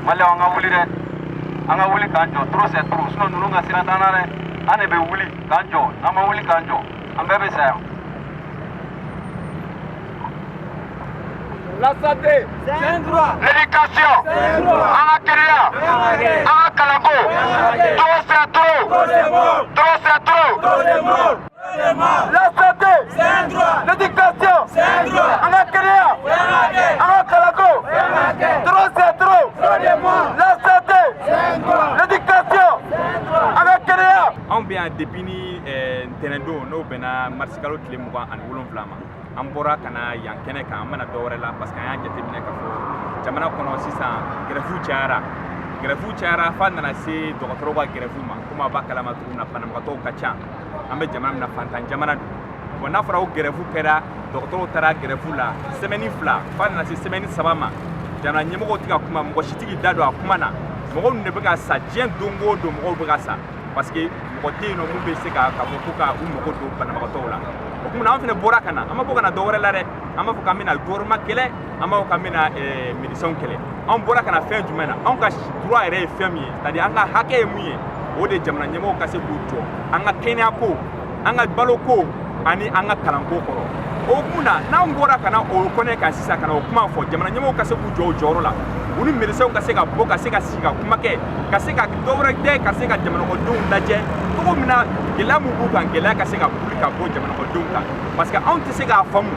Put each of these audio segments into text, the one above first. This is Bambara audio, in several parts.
Maliyɛnw, an ka wuli dɛ, an ka wuli k'an jɔ. Trop, c'est trop. Sinon ninnu ka sira t'an na dɛ. An de bɛ wuli k'an jɔ. N'an ma wuli k'an jɔ, an bɛɛ bɛ sa yan. La santé, c'est un droit. L'éducation, an ka kɛnɛya, an ka kalanko, trop, c'est trop. Trop, c'est trop. La santé, c'est un droit. L'éducation, c'est un droit. An ka kɛnɛya, an ka kalanko, trop, c'est trop. La santé, c'est un droit. L'éducation, c'est un droit. An ka kɛnɛya. Anw bɛ yan depuis ni ntɛnɛndon, n'o bɛnna marisikalo tile 27 ma. An bɔra ka na yan kɛnɛ kan, an mana dɔ wɛrɛ la, parce que an y'a jateminɛ k'a fɔ jamana kɔnɔ sisan, grève cayara, grève cayara f'a nana se dɔgɔtɔrɔw ka grève ma. Komi a b'a kalama cogo min na, banabagatɔw ka ca. An bɛ jamana min na, fantan jamana don. Bon, n'a fɔra ko grève kɛra, dɔgɔtɔrɔw taara grève la semaine 2, f'a nana se semaine 3 ma, jamana ɲɛmɔgɔw tɛ ka kuma, mɔgɔ si tɛ k'i da don a kuma na. Mɔgɔw ninnu de bɛ ka sa diɲɛ don o don, mɔgɔw bɛ ka sa, parce que mɔgɔ tɛ yen nɔ mun bɛ se ka fɔ ko ka u mago don banabagatɔw la. O kuma na, an fana bɔra ka na. An ma bɔ ka na dɔ wɛrɛ la dɛ. An b'a fɔ k'an bɛna gouvernement kɛlɛ, an b'a fɔ k'an bɛna médecins kɛlɛ. An bɔra ka na fɛn jumɛn na? Anw ka droit yɛrɛ ye fɛn min ye, c'est à dire an ka hakɛ ye mun ye, o de ye jamana ɲɛmɔgɔw ka se k'u jɔ an ka kɛnɛya ko, an ka balo ko ani an ka kalanko kɔrɔ. O hukumu na, n'anw bɔra ka na o kɔnɛ kan sisan, ka na o kuma fɔ, jamana ɲɛmɔgɔw ka se k'u jɔ u jɔyɔrɔ la, u ni médecins ka se ka bɔ, ka se ka sigi ka kuma kɛ, ka se ka dɔ wɛrɛ kɛ, ka se ka jamanakɔnɔdenw lajɛ cogo min na, gɛlɛya min b'u kan, gɛlɛya ka se ka wuli ka bɔ jamanakɔnɔdenw kan. Parce que anw tɛ se k'a faamu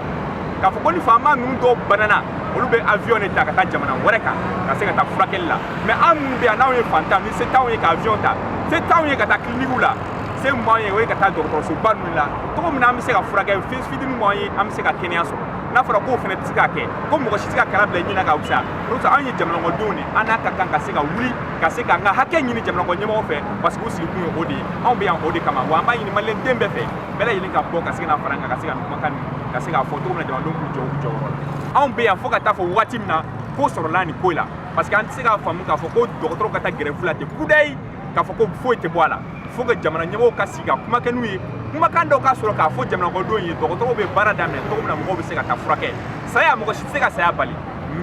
k'a fɔ ko ni faama ninnu dɔw banana, olu bɛ avion de ta ka taa jamana wɛrɛ kan ka se ka taa furakɛli la. Mais an minnu bɛ yan, n'anw ye fantan ni se t'anw ye ka avion ta, se t'anw ye ka taa clinique la, se mun b'anw ye, o ye ka taa dɔgɔtɔrɔsoba ninnu la, cogo min na an bɛ se ka furakɛ fitinin b'an ye, an bɛ se ka kɛnɛya sɔrɔ. N'a fɔra k'o fana tɛ se ka kɛ, ko mɔgɔ si tɛ se ka kala bila i ɲɛna ka fisaya, o tɛ. Anw ye jamanakɔnɔdenw de, an n'a ka kan ka se ka wuli ka se k'an ka hakɛ ɲini jamanakɔnɔ ɲɛmɔgɔ fɛ, parce que u sigikun ye o de ye. Anw bɛ yan o de kama. Wa an b'a ɲini maliyɛn den bɛɛ fɛ, bɛɛ lajɛlen ka bɔ ka se ka na fara an kan, ka se ka nin kumakan nin ka se k'a fɔ cogo min na jamanadenw k'u jɔ u jɔyɔrɔ la. Anw bɛ yan fo ka taa fɔ waati min na ko sɔrɔla nin ko in la, parce que an tɛ se k'a faamu k'a fɔ ko dɔgɔtɔrɔw ka taa grève la ten kudayi, k'a fɔ ko foyi tɛ bɔ a la, fo ka jamana ɲɛmɔgɔw ka sigi ka kuma kɛ n'u ye, kumakan dɔw ka sɔrɔ k'a fɔ jamanakɔnɔdenw ye, dɔgɔtɔrɔw bɛ baara daminɛ cogo min na, mɔgɔw bɛ se ka taa furakɛ. Saya, mɔgɔ si tɛ se ka saya bali,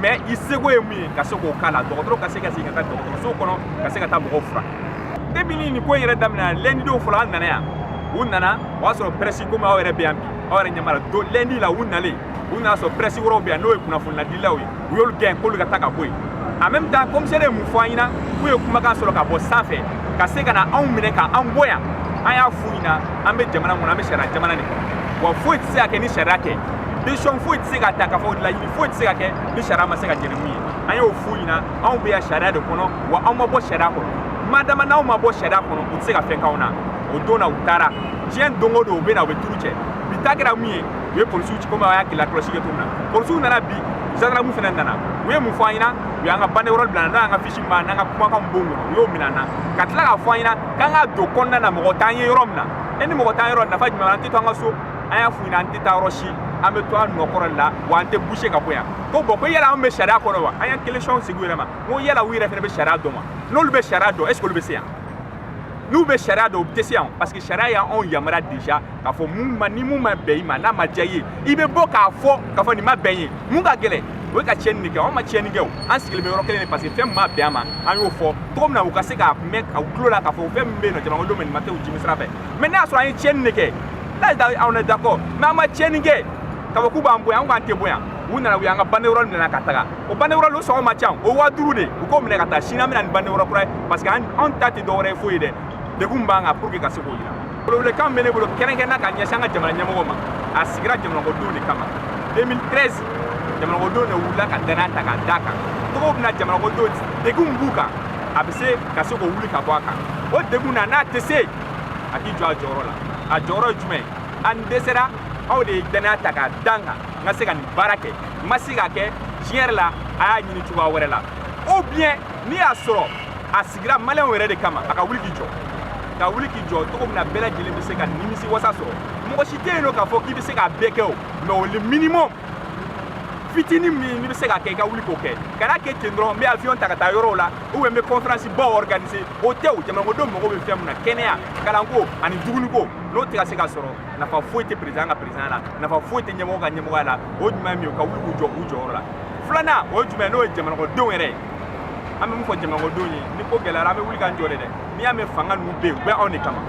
mais i seko ye mun ye ka se k'o k'a la, dɔgɔtɔrɔ ka se ka segin ka taa dɔgɔtɔrɔso kɔnɔ, ka se ka taa mɔgɔw furakɛ. Depuis ni nin ko in yɛrɛ daminɛna, lundi don fɔlɔ an nana yan, u nana, o y'a sɔrɔ presse, komi aw yɛrɛ bɛ yan bi, aw yɛrɛ ɲɛ b'a la. Don lundi la, u nalen, u nana sɔrɔ presse wɛrɛw bɛ yan, n'o ye kunnafoniladilaw ye, u y'olu gɛn k'olu ka taa ka bɔ yen. En même temps, commissaire ye mun fɔ an ɲɛna? K'u ye kumakan sɔrɔ ka bɔ sanfɛ ka se ka na anw minɛ ka an bɔ yan. An y'a f'u ɲɛna, an bɛ jamana kɔnɔ, an bɛ sariya jamana de kɔnɔ, wa foyi tɛ se ka kɛ ni sariya tɛ. Décision foyi tɛ se ka ta k'a fɔ laɲini foyi tɛ se ka kɛ ni sariya ma se ka jɛn ni mun ye. An y'o f'u ɲɛna, anw bɛ yan sariya de kɔnɔ, wa anw ma bɔ sariya kɔnɔ. Madama n'anw ma bɔ sariya kɔnɔ, u tɛ se ka fɛn k'anw na. O don na, u taara. Diɲɛ don o don, u bɛ na, u bɛ turu cɛ. Bi ta kɛra mun ye? U ye polisiw ci, komi aw y'a kɔlɔsi kɛ cogo min na, polisiw nana bi, gendarme fana nana. U ye mun fɔ an ɲɛna? U y'an ka banderole bila, n'an ka fiche b'an n'an ka kumakan b'o kɔnɔ, u y'o minɛ an na, ka tila k'a fɔ an ɲɛna k'an ka don kɔnɔna na, mɔgɔ t'an ye yɔrɔ min na. E ni mɔgɔ t'an yɔrɔ, nafa jumɛn? An tɛ to an ka so. An y'a f'u ɲɛna, an tɛ taa yɔrɔ si, an bɛ to an nɔ kɔrɔ la, wa an tɛ bouger ka bɔ yan. Ko bon, ko yala anw bɛ sariya kɔnɔ wa? An y'an question sigi u yɛrɛ ma, n ko yala u yɛrɛ fana bɛ sariya dɔn wa? N'olu bɛ sariya dɔn, est ce que olu bɛ se yan? N'u bɛ sariya dɔn, u tɛ se yan, parce que sariya y'anw yamaruya déjà k'a fɔ mun ma, ni mun ma bɛn i ma, n'a ma diya i ye, i bɛ bɔ k'a fɔ, k'a fɔ nin ma bɛn ye. Mun ka gɛlɛn, o ye ka tiɲɛni de kɛ. Anw ma tiɲɛni kɛ o, an sigilen bɛ yɔrɔ kelen de, parce que fɛn min ma bɛn an ma, an y'o fɔ cogo min na u ka se k'a mɛn ka u tulo la k'a fɔ fɛn min bɛ yen nɔ, jamanadenw bɛ nin ma tɛ u jimi sira fɛ. Mais n'a y'a sɔrɔ an ye tiɲɛni de kɛ là, on est d'accord, mais an ma tiɲɛni kɛ k'a fɔ k'u b'an bɔ yan, an ko an tɛ bɔ yan. U nana, u y'an ka banderole minɛ ka taga. O banderole, o sɔngɔ ma ca, o 5000 de. U k'o minɛ ka taa, sini an bɛna ni banderole kura ye, parce que anw ta tɛ dɔwɛrɛ ye foyi ye dɛ, degun b'an kan pour que ka se k'o yira. Welewelekan bɛ ne bolo kɛrɛnkɛrɛnnenya ka ɲɛsin an ka jamana ɲɛmɔgɔ ma. A sigira jamanakɔnɔdenw de kama. 2013, jamanakɔnɔdenw de wulila ka danaya ta k'a d'a kan cogo min na, jamanakɔnɔdenw degun b'u kan, a bɛ se ka se k'o wuli ka bɔ a kan. O degun na, n'a tɛ se, a k'i jɔ a jɔyɔrɔ la. A jɔyɔrɔ ye jumɛn ye? An dɛsɛra, aw de ye danaya ta k'a d'an kan n ka se ka nin baara kɛ, n ma se k'a kɛ. Tiɲɛ yɛrɛ la, a y'a ɲini cogoya wɛrɛ la. Ou bien n'i y'a sɔrɔ a sigira maliyɛnw yɛrɛ de kama, a ka wuli k'i jɔ, ka wuli k'i jɔ cogo min na bɛɛ lajɛlen bɛ se ka nimisi wasa sɔrɔ. Mɔgɔ si tɛ yen nɔ k'a fɔ k'i bɛ se k'a bɛɛ kɛ o, mais o le minimum fitinin min n'i bɛ se k'a kɛ, i ka wuli k'o kɛ. Kana kɛ ten dɔrɔn, n bɛ avion ta ka taa yɔrɔw la, ou bien n bɛ conférence baw organiser, o tɛ o. Jamanadenw mago bɛ fɛn min na, kɛnɛya, kalanko ani dumuniko, n'o tɛ ka se ka sɔrɔ, nafa foyi tɛ président ka président la, nafa foyi tɛ ɲɛmɔgɔ ka ɲɛmɔgɔya la. O jumɛn ye min ye? U ka wuli k'u jɔ u jɔyɔrɔ la. Filanan, o ye jumɛn ye? N'o ye jamanakɔnɔdenw yɛrɛ ye. An bɛ mun fɔ jamanakɔnɔdenw ye? Ni ko gɛlɛyara, an bɛ wuli k'an jɔ de dɛ. N'i y'a mɛn fanga ninnu bɛ yen, u bɛ anw de kama.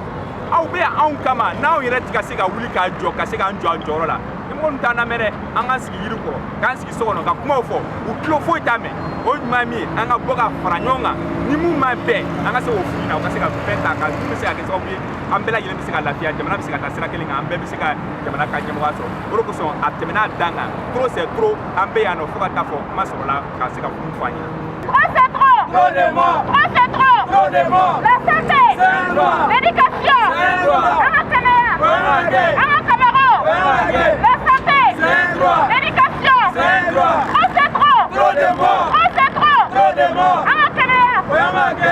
Aw bɛ yan anw kama. N'anw yɛrɛ tɛ ka se ka wuli k'a jɔ, ka se k'an jɔ an jɔyɔrɔ la, ɲɛmɔgɔ ninnu t'an lamɛn dɛ. An k'an sigi yiri kɔrɔ, k'an sigi so kɔnɔ ka kumaw fɔ, u tulo foyi t'a mɛn. O ɲuman ye min ye, an ka bɔ ka fara ɲɔgɔn kan. Ni mun ma bɛn, an ka se k'o f'u ɲɛna, u ka se ka fɛn ta ka mun bɛ se ka kɛ sababu ye an bɛɛ lajɛlen bɛ se ka lafiya, jamana bɛ se ka taa sira kelen kan, an bɛɛ bɛ se ka jamana ka ɲɛmɔgɔya sɔrɔ. O de kosɔn a tɛmɛna a dan kan. Trop, c'est trop. An bɛ yan nɔ fo ka taa fɔ kuma sɔrɔla ka se ka mun fɔ an ɲɛna. Trop, c'est trop. Trop de morts. Trop, c'est trop. Trop de morts. La santé. C'est un droit. L'éducation. C'est un droit. An ka kɛnɛya. An ka kɛ. An ka